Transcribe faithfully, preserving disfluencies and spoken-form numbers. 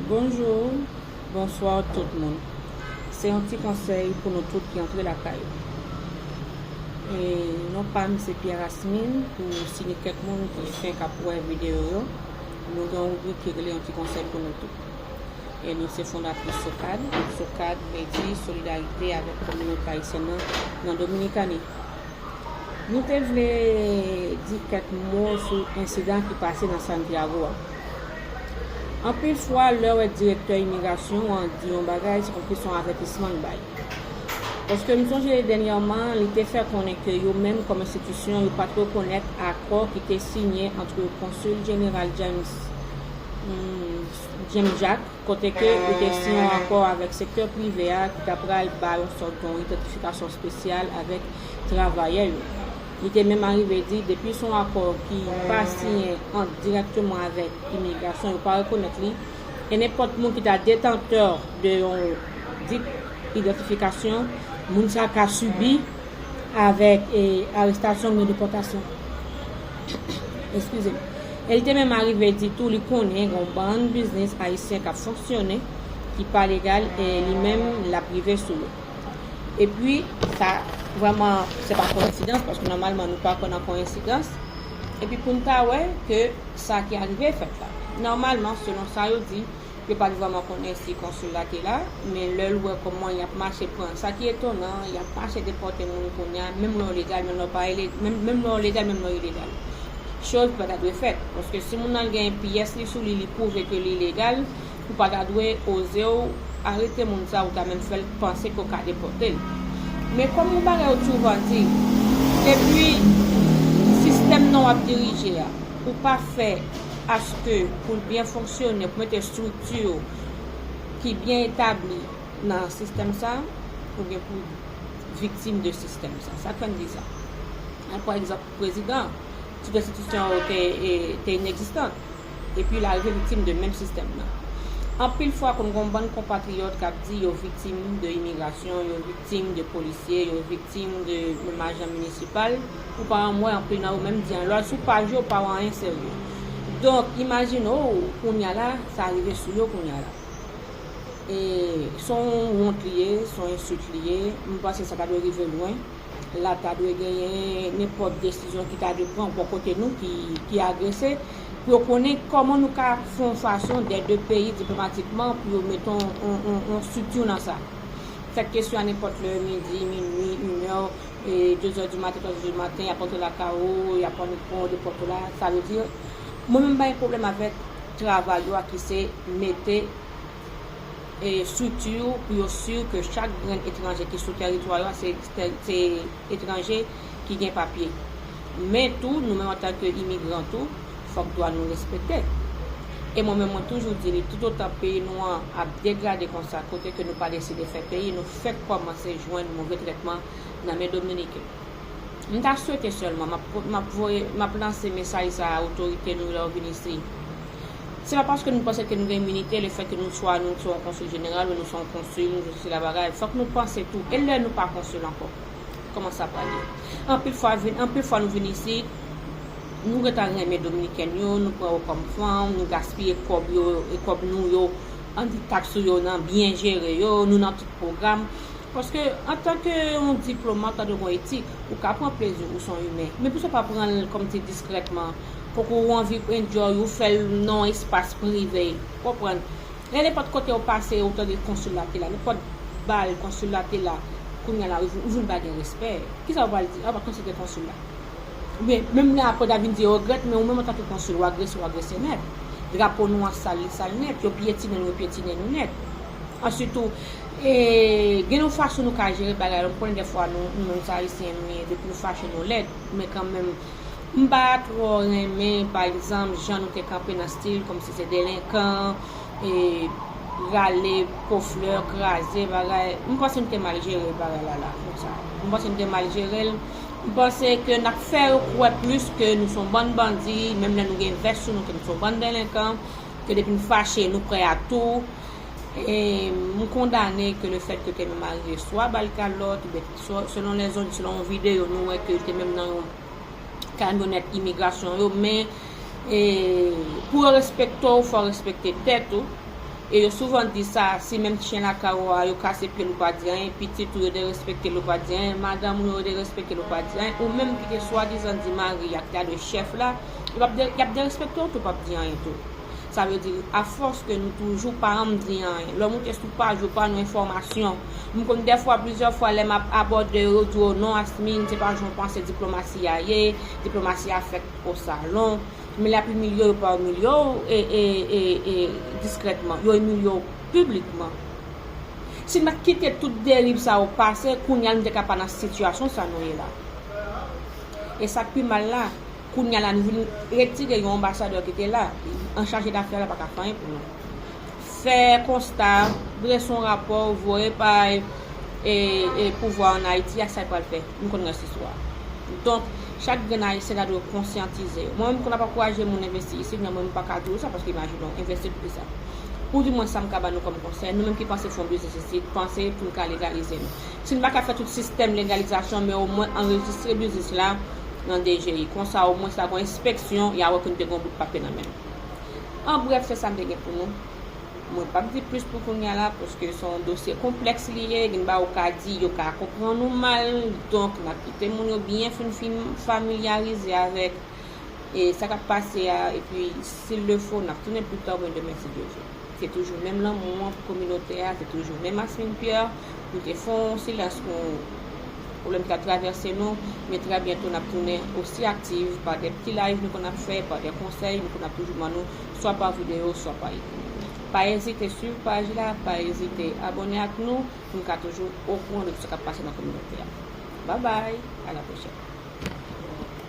Bonjou, bonswa tout moun. Se yon ti konsèy pou nou tout ki antre lakay. E non pa m se Pierre Asmin, pou si gen kèk moun ki fenk ap wè videyo yo, nou gen yon ribrik ki rele yon ti konsèy pou nou tout. E nou se fondatris SOCAD. SOCAD vle di solidarite avèk kominote ayisyèn nan nan Dominikani. Nou te vle di kèk mo sou ensidan ki pase nan Santiago a. Anpil fwa, lè w wè direktè imigrasyon an di yon bagay, se kòmsi se yon avètisman l bay. Paske m sonje dènyèman, li te fè konnen ke yo menm kòm enstitisyon, yo pa t rekonèt akò ki te siyen ant konsil jeneral James, hmm, James Jack, kote ke li te siyen yon akò avèk sektè prive a ki ta pral bay yon sòt yon idantifikasyon espesyal avèk travayè yo. Li te menm arive di, depi se yon akò ki pa siyen ant dirèkteman avèk imigrasyon, yo pa rekonèt li, e nenpòt moun ki ta detantè de yon dit idantifikasyon, moun sa ka sibi avèk, e, arestasyon oubyen depòtasyon. Eskize m. E li te menm arive di tou li konnen gen yon bann biznis ayisyen k ap fonksyone ki pa legal e li menm l ap rive sou yo. Epi, sa vrèman, se pa koyensidans, paske nòmalman nou pa kwè nan koyensidans. Epi pou n ta wè ke sa ki arive fèt la. Nòmalman, selon sa yo di, yo pa t vrèman konnen si konsil la te la, men lè l wè kòman y ap mache pran, sa ki etonan, y ap mache depòte moun kounye a, menm lè w legal, menm lè w pa ile-, menm, menm lè w legal, menm lè w ilegal. Choz pa ta dwe fèt, paske si moun nan gen pyès li sou li, li pwouve ke li legal, ou pa ta dwe oze w arete moun sa, ou ta menm fè l panse ke w ka depòte l. Men kòm yon bagay yo souvan di, depi sistèm nan w ap dirije a, ou pa fè aske pou l byen fonksyone, pou mete estrikti ki byen etabli nan sistèm sa, ou gen pou viktim de sistèm sa. Sa k fè m di sa? Pa egzanp, prezidan, tout enstitisyon yo te, e, te inegzistan. Epi l arive viktim de menm sistèm nan. Anpil fwa, konn gen yon bann konpatriyòt k ap di yo viktim de imigrasyon, yo viktim de polisye, yo viktim de menm ajan minisipal. Ou pa janm wè anpil nan yo menm di anyen. Lè w al sou paj yo, ou pa wè anyen serye. Donk, imajine w, kounye a la, sa rive sou yo kounye a la. E, se yon wont li ye, se yon ensilt li ye. M panse sa ta dwe rive lwen. La ta dwe genyen nenpòt desizyon ki ta dwe pran bò kote nou ki, ki agrese, pou yo konnen kòman nou ka fè yon fason dè de peyi diplomatikman pou yo mete yon, yon, yon, yon estrikti nan sa. Fèt kesyon a nenpòt lè, midi, minui, inè, e, dezè di maten, twazè di maten, y ap antre lakay ou, y ap annik pran w, depòte w la. Sa vle di, mwen menm m pa gen pwoblèm avèk travay yo a ki se mete e estrikti pou yo si ke chak grenn etranje ki sou tèritwa yo a se, se, se etranje ki gen papye. Men tou, nou menm antanke imigran tou, fòk dwa nou respekte. E mwen menm, mwen toujou di li, toutotan peyi nou an ap degrade konsa, kote ke nou pa deside fè peyi, nou fèk kòmanse jwenn move trètman nan men dominiken. M ta swete sèlman, m ap, m ap voye, m ap lanse mesaj sa a otorite nou lè yo vin isi. Se pa paske nou panse ke nou gen iminite, lefètke nou swa nou se yon konsil jeneral, oubyen nou se yon konsil, nou se sila bagay. Fòk nou panse tou, e lè nou pa konsil ankò? Kòman sa pral ye? Anpil fwa, vin, anpil fwa nou vin isi, nou gentan renmen dominikèn yo, nou pran yo kòm fanm, nou gaspiye kòb yo, e kòb nou yo, ann di taks sou yo nan byen jere yo, nou nan tout pwogram. Paske, antanke yon diplomat, ta dwe gen etik. Ou ka pran plezi w, ou se yon imen. Men pou sa w pa pran l kòmsi diskrètman, poko w anvi enjoy, ou fè l nan yon espas prive. Ou konprann? E nenpòt kote w pase, ou tande konsil la te la. Nenpòt bal konsil la te la. Kounye a la, ou vin, ou vin pa gen respè. Kisa w pral di? A, pa konsidere konsil la. Oubyen, menm lè apre, w ta vin di yo regrèt, men ou menm antanke konsil, w agrese, w agrese nèt. Drapo nou an sal, li sal nèt. Yo pyetinen nou, yo pyetinen nou nèt. Answit tou, e, gen yon fason nou ka jere bagay la. M konnen dèfwa nou, nou menm se Ayisyen nou ye, depi nou fache nou lèd, men kanmenm, m pa twò renmen, pa egzanp, jan nou te kanpe nan stil kòmsi se delenkan, e, rale po flè, kraze bagay. M panse m te mal jere bagay la la, konsa. M panse m te mal jere l. M panse ke n ap fè yo kwè plis ke nou se yon bann bandi, menm lè nou gen vès sou nou, ke nou se yon bann delenkan, ke depi n fache, nou prè a tou. E m kondane ke lefètke te menm arive swa bal kalòt, oubyen swa, selon lèzòd, selon yon videyo, nou wè ke te menm nan yon kamyonèt imigrasyon yo, men, e, pou yo respekte w, fò w respekte tèt ou. E yo souvan di sa, si menm ti chen lakay ou a, yo kase pye l, ou pa di anyen, pitit ou yo derespekte l, ou pa di anyen, madanm ou yo derespekte l, ou pa di anyen, ou menm ki te swadizan di mari a, ki ta dwe chèf la, y ap de- y ap derespekte w tou, p ap di anyen tou. Sa vle di, afòs ke nou toujou pa janm di anyen, lè w moute sou paj yo, pa nou enfòmasyon. M konn dèfwa, plizyè fwa, lè m ap abòde yo, yo di w, "Non, Asmin, se pa jan w panse diplomasi a ye, diplomasi a fèt o salon." Men l ap imilye w, yo pa imilye w e, e, e, e, diskrètman, yo imilye w piblikman. Si n pa t kite tout deriv sa yo pase, kounye a nou te ka pa nan sitiyasyon sa nou ye la. E sa k pi mal la, kounye a la nou vin retire yon anbasadè ki te la, an chaje dafè la pa ka fè anyen pou nou. Fè konsta, drese yon rapò, voye bay e, e pouvwa an Ayiti a sa l pral fè. Nou konn rès istwa a. Donk, chak grenn Ayisyen ta dwe konsyantize yo. Mwen menm, pou n ap ankouraje moun envesti isit, men mwen, m pa ka di w sa, paske imajine w, envesti pou kisa? Ou di mwen sa m ka ba nou kòm konsèy, nou menm ki panse fè yon biznis isit, panse pou n ka legalize nou. Si n pa ka fè tout sistèm legalizasyon, men omwen anrejistre biznis la nan D G I. Konsa, omwen, sa gon enspeksyon, y a wè ke n te gon bout papye nan men n. An brèf, se sa m te gen pou nou. Mwen p ap di plis pou kounye a la, paske se yon dosye konplèks li ye, gen bagay ou ka di, yo ka konprann ou mal, donk n ap kite moun yo byen fin, fin familyarize avèk e sa k ap pase a, epi, s'il le faut, n ap tounen pita oubyen demen, si Dye vle. Se toujou menm lanmou an pou kominote a, se toujou menm Asmin Pierre. Nou te fè yon silans pou pwoblèm ki ap travèse nou, men trè byento n ap tounen osi aktif pa de ti live nou konn ap fè, pa de konsèy nou konn ap toujou ban nou, swa pa videyo, swa pa ekri. Pa ezite swiv paj la, pa ezite abòne ak nou, pou n ka toujou okouran de tout sa k ap pase nan kominote a. Babay, a la pwochèn.